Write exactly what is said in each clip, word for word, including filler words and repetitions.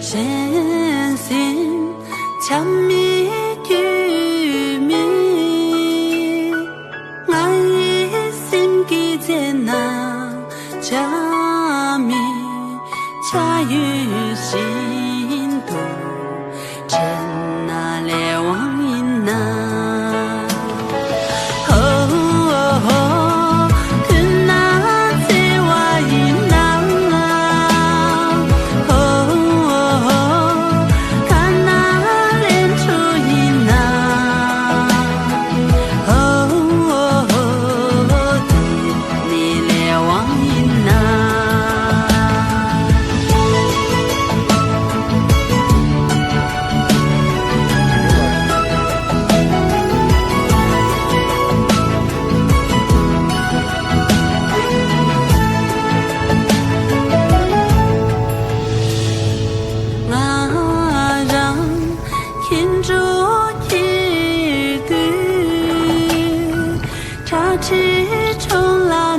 གཞན་སེམས་ཆགས་མེད་སྐྱོ་མེད། ང་ཡི་སེམས་ཀྱི་རྩེ་ན་ཆགས་མེད་ཆ་ཡོད་བཞིན་དུ། དྲན་ན་ལས་དབང་ཡིན་ན། ཧོ་ཧོ་ཧོ། མཐུན་ན་བརྩེ་བ་ཡིན་ན། ཧོ་ཧོ་ཧོ། ཐ་ན་ལས་འཕྲོ་ཡིན་ན། ཧོ་ཧོ་ཧོ། དེ་ནི་ལས་དབང་ཡིན་ན།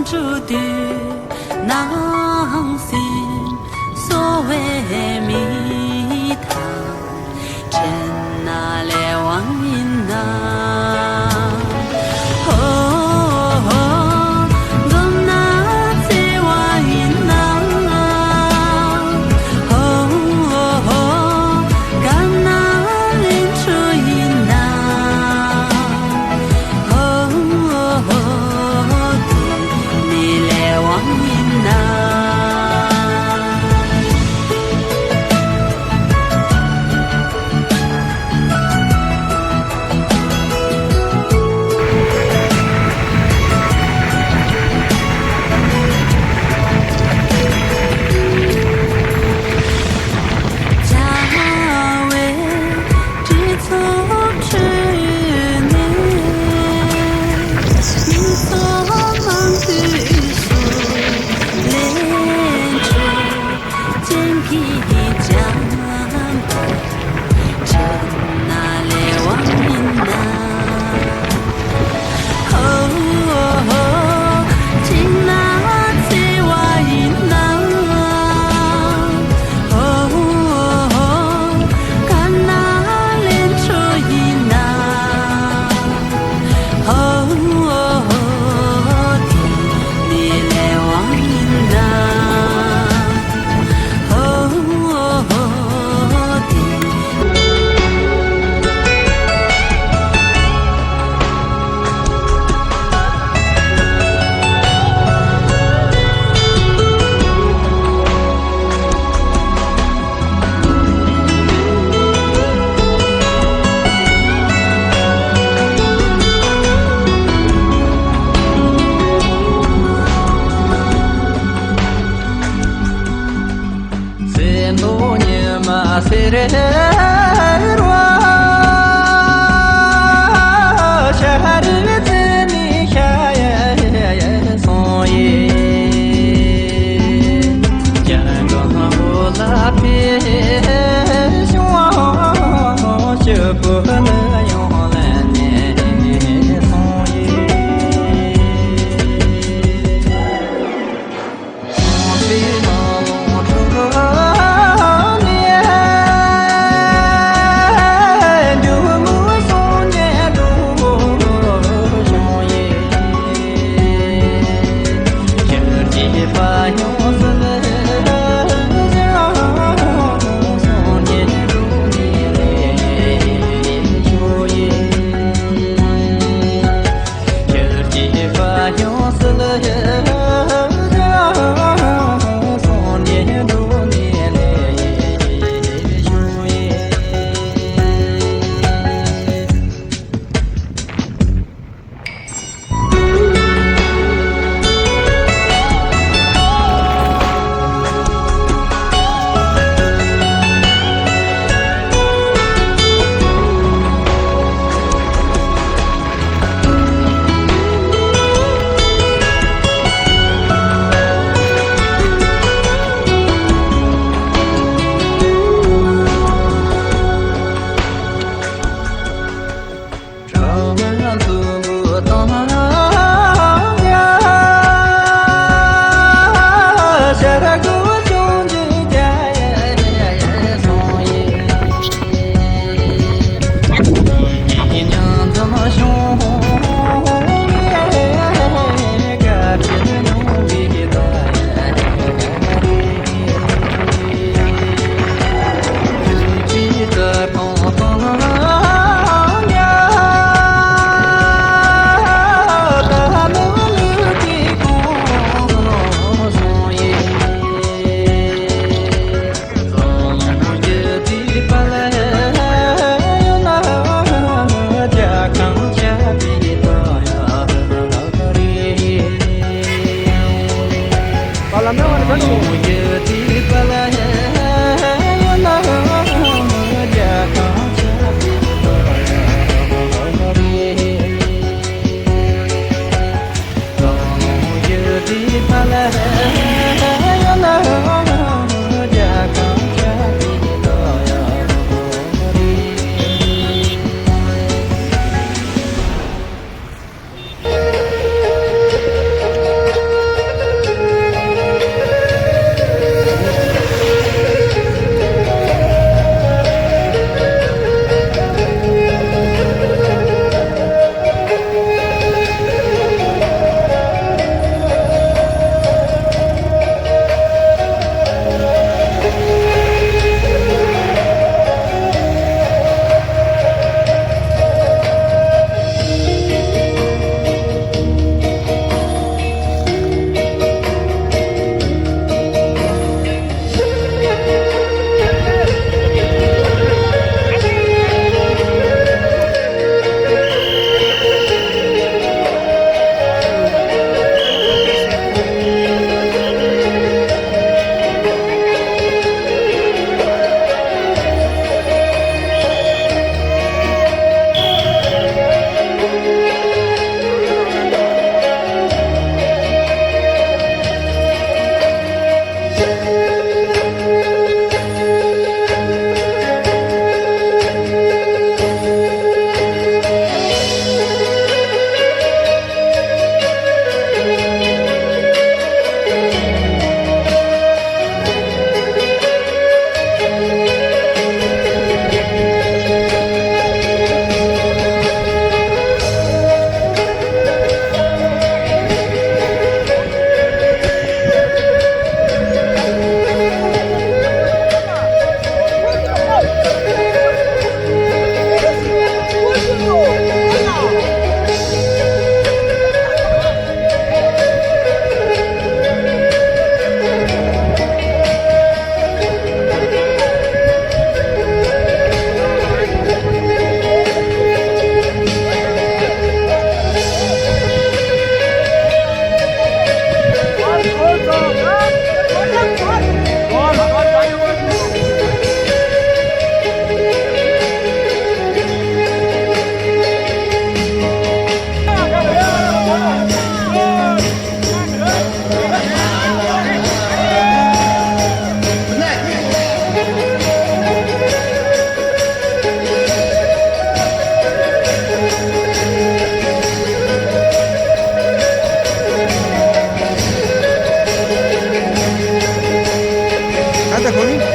སྤྲུལ་དུས་ནང་སེམས་གསོ་བའི་མི་དང་། དྲན་ན་ལས་དབང་ཡིན་ན། ཧོ་ཧོ། འཛོམས་ན་བརྩེ་བ་ཡིན་ན། ཧོ་ཧོ། དཀར་ནག་ལས་འཕྲོ་ཡིན་ན། ཧོ་ཧོ། དེ་ནི་ལས་དབང་ཡིན་ན། བྱ་བའི་གྲོས་ཚོགས་ཁྲོད་ནས། མི་ཚོགས་མང་པོས་སུ་ལས་འཕྲོ་ཅན་གྱི་འཇམ་དཔལ་དྲན་ན་ལས་དབང་ཡིན་ན། ཧོ་ཧོ། བྱིན་ན་བརྩེ་བ་ཡིན་ན། ཧོ་ཧོ། དཀར་ནག་ལས་འཕྲོ་ཡིན་ན། ཧོ་ཧོ། དེ་ནི་ལས་དབང་ཡིན་ན། ཧོ་ཧོ། དེ། སེམས་ནོར་ཉི་མ་སེར་བ། ཤར་རི་རྩེ་ནས་ཤར་སོང་ཡི། ལྗང་གུ་ལ་ཕེབས་བྱུང་། སྐྱིད་པོ་ལ་ཡོང་ལ་ནས་སོང་ཡི། ད་ཁོ་ནི་